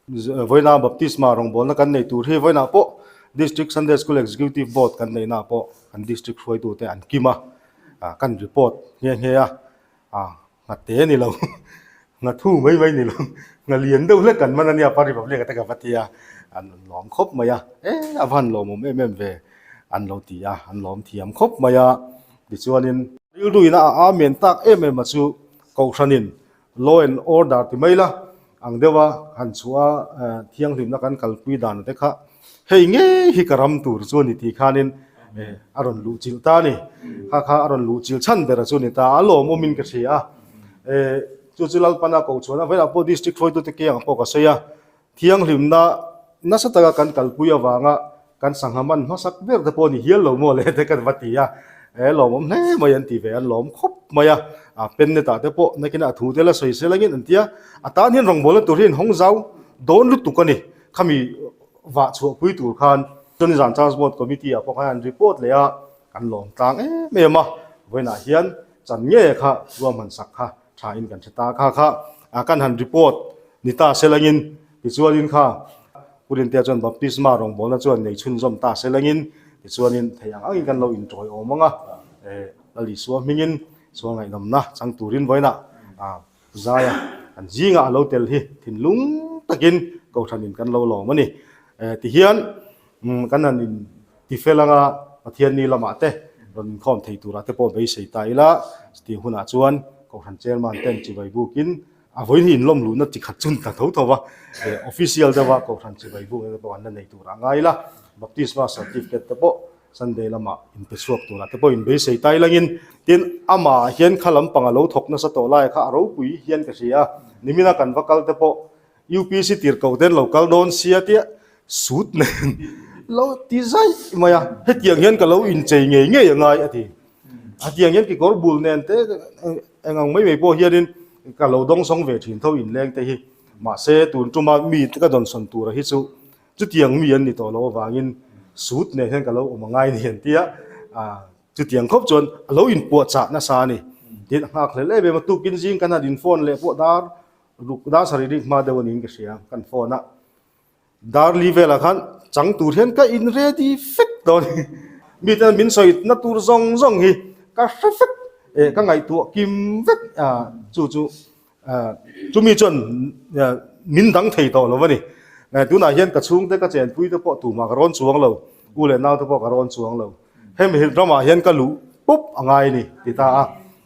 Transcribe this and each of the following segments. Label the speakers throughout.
Speaker 1: Vawiina Baptisma rawngbawlna kan nei tur hi vawiinah pawh District Sunday School Executive Board kan neihnaah pawh kan District hruaitute an kim a, kan report nghe nghe a, nghate ni lo, nghathu mai mai ni lo, ngha lian deuh hlek kan man a nia Pa Republic a te ka va ti a, an lawm khawp mai a, e a va han lawmawm em em ve an lo ti a, an lawm thiam khawp mai a, tichuanin rilruina a amen tak em em a chu Kohhranin Law and order ti mai la, ang deuha han chhuah a thianghlimna kan kalpui dan te kha hei ngei hi ka ram tur chu a ni tih khanin a rawn luh chilh ta a ni. Kha kha a rawn luh chilh chhan ber chu a ni ta a, lawmawmin ka hria a. Chu chu Lalpana Kohchhuan a velah pawh District hruaitute ke ang pawh ka sawi a, Thianghlimna nasa taka kan kalpui avanga kan sangha man hmasak ber te pawh a ni hial lo maw le te kan va ti a, e lawmawm hle mai an ti ve, an lawm khawp mai a, a pen netah te pawh nakinah thu te la sawi sel angin an ti a, a tan hian rawngbawlna tur hi an hawng zau dawn lutuk a ni, khami vah chhuahpui tur khan chuan nizan Church Board Committee ah pawh khan an report leh a, kan lawm tlang em em a, vawiinah hian chan nge kha ruahman sak kha tha in kan hre ta kha kha a kan han report ni ta selangin tichuanin kha Purintea chuan baptisma rawngbawlna chuan nei chhunzawm ta selangin tichuanin thei ang angin kan lo intawi awm ang a, eh Lal Isua hmingin sual ngaihnawmna chang turin vawiinah a Zaia an zingah a lo tel hi thinlung takin Kohhranin kan lo lawm a ni. Eh tihian Kan han in ti fel anga Pathianni lamah te rawn inkhawm thei turah te pawh beisei ta ila, chutiang hunah chuan Kohhran Chairman ten chibai bukin a vawiin hi inlawm luhna chi khat chu ta tho tho va, official deuha Kohhran chibai bukna te pawh an la nei turah ngai ila, Baptisma certificate te pawh Sunday lamah inpe chhuak turah te pawh inbeisei ta ilangin, tin amah hian kha lampang a lo thawk nasa tawh lai kha a ropui hian ka hria a, nimina kan va kal te pawh UPC tirhkoh ten lo kal dawn sia tia suit nen lo ti zaih mai a, hetiang hian ka lo inchei ngei ngei a ngai a ti. Hetiang hian kekawr bul nen te eng ang mai mai pawh hianin ka lo dawngsawng ve thin tho inleng te hi. Mahse tun tuma mi ka dawnsawn tura hi chu chutiang mi an ni tawh loh avangin suit nen hian ka lo awm a ngai ni an ti a, chutiang khawp chuan a lo inpuahchah nasa a ni. Tin a nghakhlel em em a, tukin zing kan han in-phone leh pawh dar Ruk dar sarih rik hma deuh a niin ka hria kan phone a, Darli velah khan chang tur hian ka in ready fek dawn a ni. Mite min sawi na tur zawng zawng hi ka hre fek eh ka ngaihtuah kim vek a, chu chu chumi chuan min dang thei tawh lo a ni. Tunah hian ka chhungte ka chenpui te pawh tumah ka rawn chuang lo, u leh nau te pawh ka rawn chuang lo. Hemi ramah hian ka luh pawp a ngai a ni ti ta a.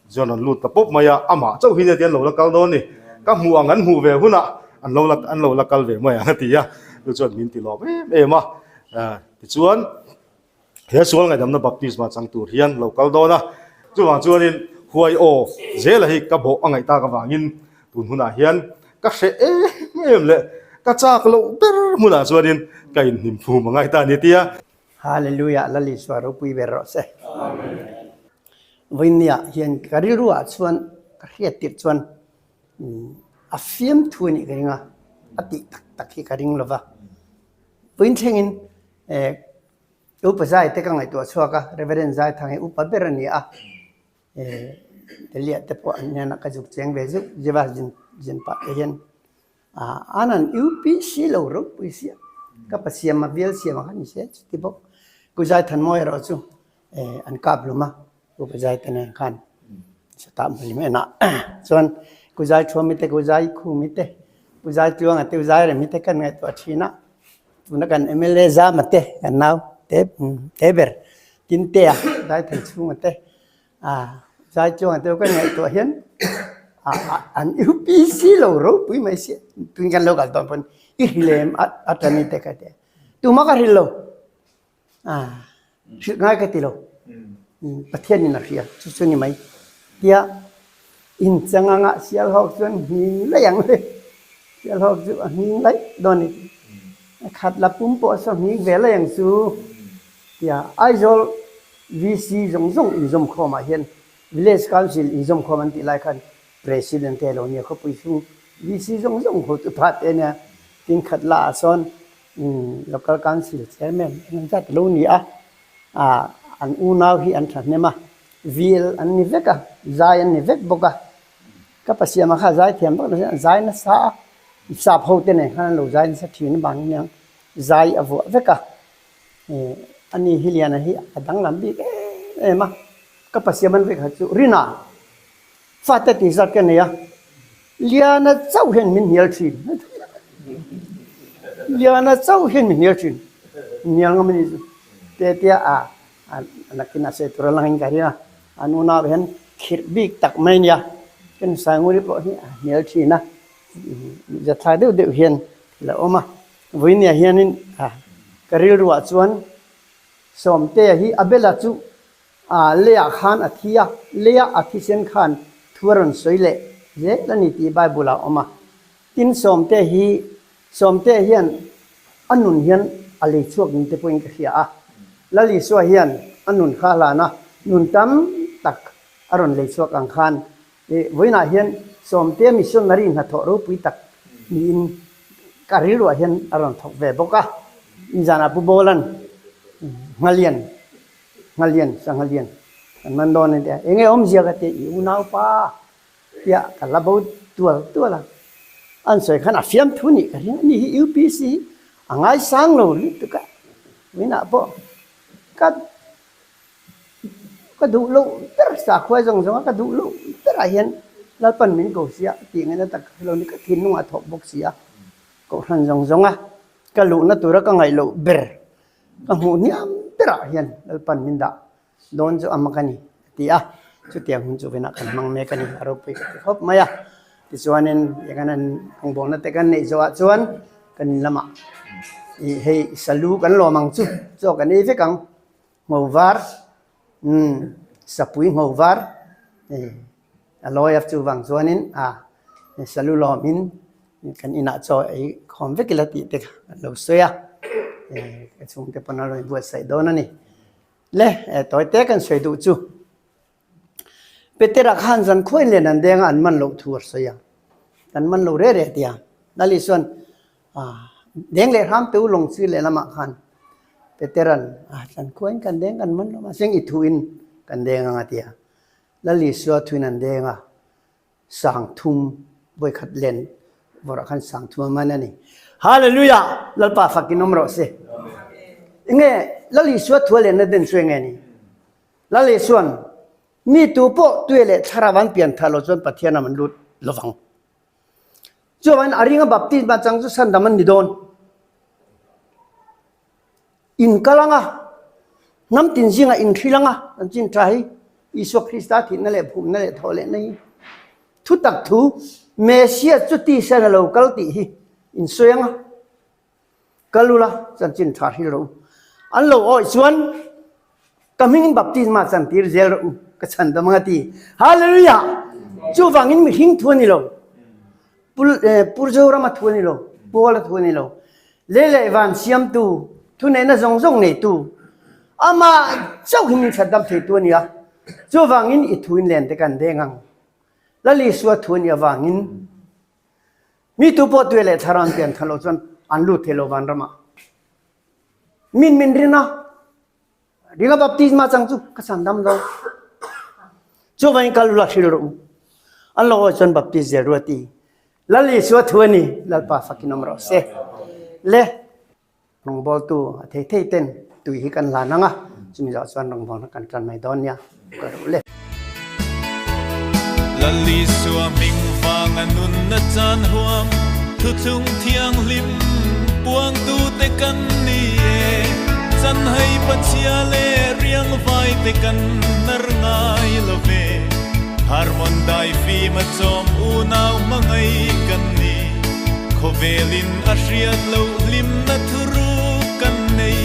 Speaker 1: Chuan an lut ta pawp mai a, amah chauh hi nia ti an lo la kal dawn ni, ka hmuh ang an hmuh ve hunah an lo la an lo la kal ve mai ang a ti a, chu chuan min ti lawm em em a, tichuan he sual ngaihdamna baptisma chang tur hian lo kal dawn a, chuvang chuanin huai aw zela hi ka bawh a ngaih tak avangin tun hunah hian ka hreh em em leh ka chak loh ber hmunah chuanin ka inhnim phum a ngai ta a ni tia.
Speaker 2: Hallelujah Lal Isua ropui ber rawh se. Amen. Vawinia hian ka rilru ah chuan ka hriat tirh chuan a fiam thu a nih ka ring a, a tih tak tak hi ka ring lo va. Vawiin thlengin eh upa zai te ka ngaihtuah chhuak a, Reverend Zaithang hi upa ber a ni a, eh Daliah te pawh an hnenah ka zuk cheng ve zeuh zeuh a zin zin pah te hian An an UPC lo ropui sia ka pa siam a bial siam a kha ni se chuti bawk Pu Zaithanmawi erawh chu an kap hlum a Pu Pazaite nen khan chutah hmulim enah chuan Pu Zaithuami te Pu Zaikhumi te Pu Zaitluanga te Pu Zairemi te kan ngaihtuah thin a tuna kan mla Zama te kan nau te te ber Tintea Zaithanchhunga te A zai chuang te kan ngaihtuah hian an UPC lo ropui mai si tun kan lo kal tawn pawn i hrilem a tani te ka ti tuma ka hril lo a hrilh ngai ka ti lo Pathian in a hria chu chu ni mai tia in chang anga Sialhawk chuan hming laih ang le Sialhawk chu a hming laih dawn ni khat la pum pawh saw hming ve laih ang chu tia Aizawl VC zawng zawng inzawmkhawm ah hian Village Council inzawmkhawm an tih lai khan President te lo nia khawpui chhung VC zawng zawng hotu pha te ania tin khat la ah sawn Local Council Chairman engemaw zat a lo ni a, ah an unau hi an thahnem a, VL an ni vek a, zai an ni vek bawk a, ka pa siama kha zai thiam vak lo hian a zai nasa a. Sap ho te nen khan an lo zai nasa thin avangin aniang zai a vuah vek a. Ani hi Liana hi a danglam bik em em a, ka pasiam an vek kha chu Rina fate tih zat ka nei a, Liana chauh hian min hnial thin. Liana chauh hian min hnial thin. Hnial ngam a ni chu. Te tia a nakin a sawi tur a langin ka ring a, an unau hian khirh bik tak mai a nia. Kan Sainguri pawh hi a hnial thin a, zathlak deuh deuh hian thil a awm a. Vawinia hianin ka rilruah chuan Sawmtea hi Abela chu leiah khan a thi a, leia a thisen khan thu a rawn sawi leh zel a ni tih Bible-ah a awm a. Tin, Sawmtea hi Sawmtea hian a nun hian a lei chhuak ni te pawhin ka hria a. Lal Isua hian a nun kha a hlan a, nun tam tak a rawn lei chhuak ang khan Vawiinah hian Sawmtea missionary hnathawh ropui tak niin ka rilruah hian a rawn thawk ve bawk a. Nizanah Pu Bawlan Nghalian, Nghalian, Sanghalian kan man dawn a nia. Enge awmzia ka tia, i unaupa tia ka la bo tual tual a. An sawi khan a fiamthu nih ka ring a, ni hi UPC hi a ngaisang lo lutuk a. Vawiinah pawh ka Ka duh loh ber sakhua zawng zawng a, ka duh loh berah hian Lalpan min ko si a tih ngaihna tak ka hre lo ni, ka thinlungah a thawk bawk si a, Kohhran zawng zawng a ka luhna tura ka ngaih loh ber, ka hmuh hniam berah hian Lalpan min dah dawn chu a mak a ni a ti a, chutiang hun chu venah kan hmang mek a ni, a ropui ka ti khawp mai a. Tichuanin eng an rawngbawlna te kan neih zawhah chuan kan in lamah ih hei salu kan lawm ang chu, chaw kan ei vek ang. Ngho var, umm, sapui ngho var, a lawi a chuvang chuanin a salu lawmin kan inah chaw ei khawm vek ila tih te kha an lo sawi a, ka chhungte pawn an rawn buatsaih dawn a ni. Le, tawi te kan sawi duh chu. Petera khan zan khuain len an deng a, an man loh thu a sawi a, kan man lo re re a ti a. Lali chuan deng leh hram teu lawng chi lehlamah khan Petera'n zan khuain kan deng kan man lo mahse i thuin kan deng ang a ti a. Lali Isua thuin an deng a, sangthum vawikhat len vawrah khan sangthum a man a ni. Hallelujah! Lalpa fakin awm rawh se. Enge Lal Isua thua lenna den chu enge ni? Lal Isua'n, Mi tu pawh tui leh thlarau an pian thah lo chuan Pathian ram an lut lovang. Chuvangin a ringa baptisma chang chu sandam an ni dawn. In kal anga, hnam tin zingah in hril anga, an chin tha hi Isua Krista thihna leh phumna leh thawh lehna hi thutak thu Messiah chu tisa na lo kal tih hi in sawi anga. Kal ula, chanchin tha hril rawh u. An lo awih chuan ka hmingin baptisma chantir zel rawh u, ka chhan dam ang a ti. Hallelujah! Chuvangin mihring thu a ni lo, Pu Zorama thu a ni lo, Paula thu a ni lo. Lei leh van siamtu, thuneihna zawng zawng neitu, amah chauh hi min chhan dam theitu a ni a. Chuvangin i thuin len te kan deng ang. Lal Isua thu a nih avangin Mi tu pawh tui leh thlarau an pian than loh chuan an lut thei lo vanramah. Min min rin a, ringa baptisma chang chu ka chan dam lo. Chuvangin kal ula hril rawh u. An lo awi chuan baptis zel ru a ti. Lal Isua thu a ni, Lalpa fakin awm rawh se. Le. Rawngbawltu a thei thei ten tui hi kan hlan ang a, chumi zawh chuan rawngbawlna kan tan mai dawn nia ka ruh le.
Speaker 3: Lalisua hming vanga nunna chan huam thuthlung thianghlim puangtute kan ni e. Chanhai Pachhia leh riangvai te kan hnar ngai lo ve. Harmon dai fim a chawm unau hmangaih kan ni. Khawvelin a hriat loh hlimna thuruk kan nei.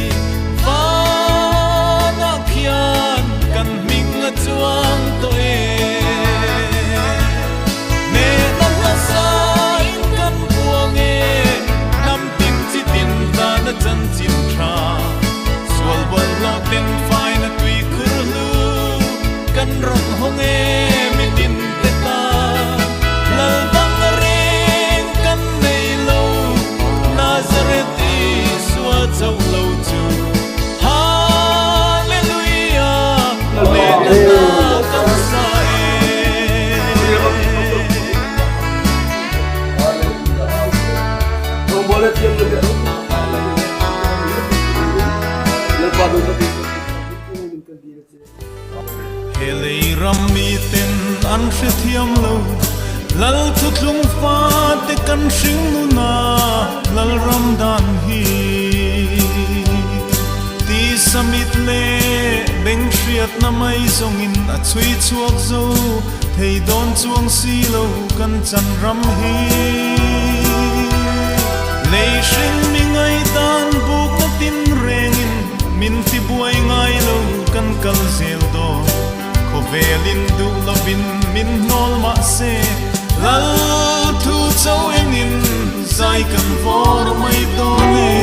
Speaker 3: Vanah khian kan hming a chuang tawh e. Hnehna hlasain kan buang e. Hnam tin chi tin tana chanchin tha. Sual bawlhhlawh ten faina tui khur hlu kan rawn hawng e mitin te tan. Lal dang a reng kan nei lo, Nazareth Isua chauh lo chu. Hallelujah, lehna hna kan sa e. He lei ram miten an hrethiam lo, Lal thuthlung fate kan hring nuna Lal ram dan hi. Tisa mit leh beng hriatna mai zawngin a chhui chhuak zo thei dawn chuang si lo kan chan ram hi. Lei hring mi ngaihdan bukna tin rengin min tibuai ngai lo kan kal zel dawn. Khawvelin duh lovin min hnawl mah se, Lal thu cho engin zai kan vawr mai dawn e.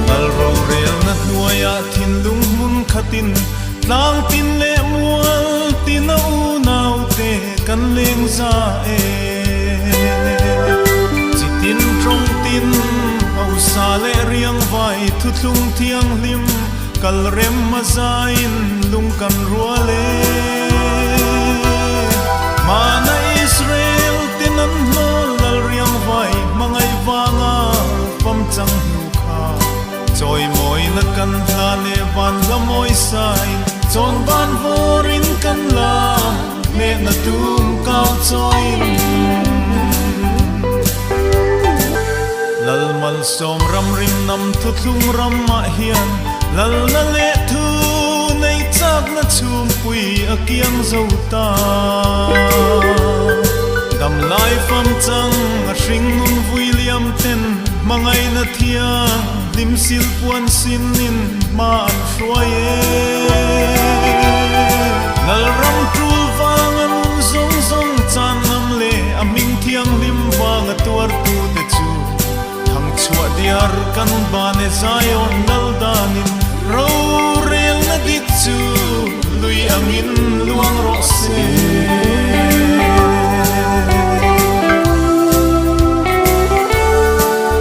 Speaker 3: Lal rorelna hnuaiah thinlung hmun khatin tlang tin leh mual tin a unaute kan leng za e. Chitin tawng tin hausa leh riangvai thuthlung thianghlim kal rem a zaiin lung kan rual e. Hmana Israel ten an hnawl lal riangvai hmangaih vanga fam chang hnu kha chawimawina kan hla leh van hla mawi sain chawn ban vawrin kan lam hnehna tum kau chawiin Lal malsawm ram rim nam thuthlung ramah hian lalna leh thu nei chakna chhungpui a kiang zo ta. Dam lai fam chang a hring nun vui liam ten hmangaihna thiang hlim sil puan sinin hma an hruai e. Lalram tul vanga nun zawng zawng chan ngam leh a hming thianghlim vanga tuartute chu Thangchhuah diar kan ban e Zion lal danin rorelna dik chu lui angin luang rawh se.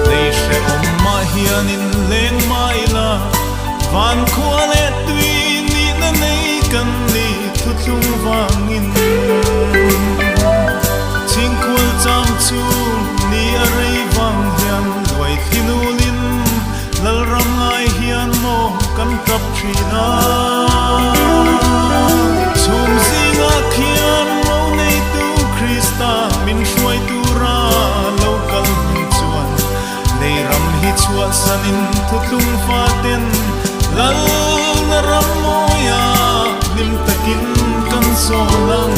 Speaker 3: Lei hrehawm mah hianin leng mah ila van khua leh tui nihna nei kan ni thuthlung vangin. Chhingkhual cham chu ni a rei vang hian luai thinulin Lalram ngai hian maw kan tap thin a. Chhum zingah khian ro neitu Krista min hruai tura lo kal hun chuan lei ram hi chhuahsanin thutlung faten Lalna ram mawia hlim takin kan zawn ang.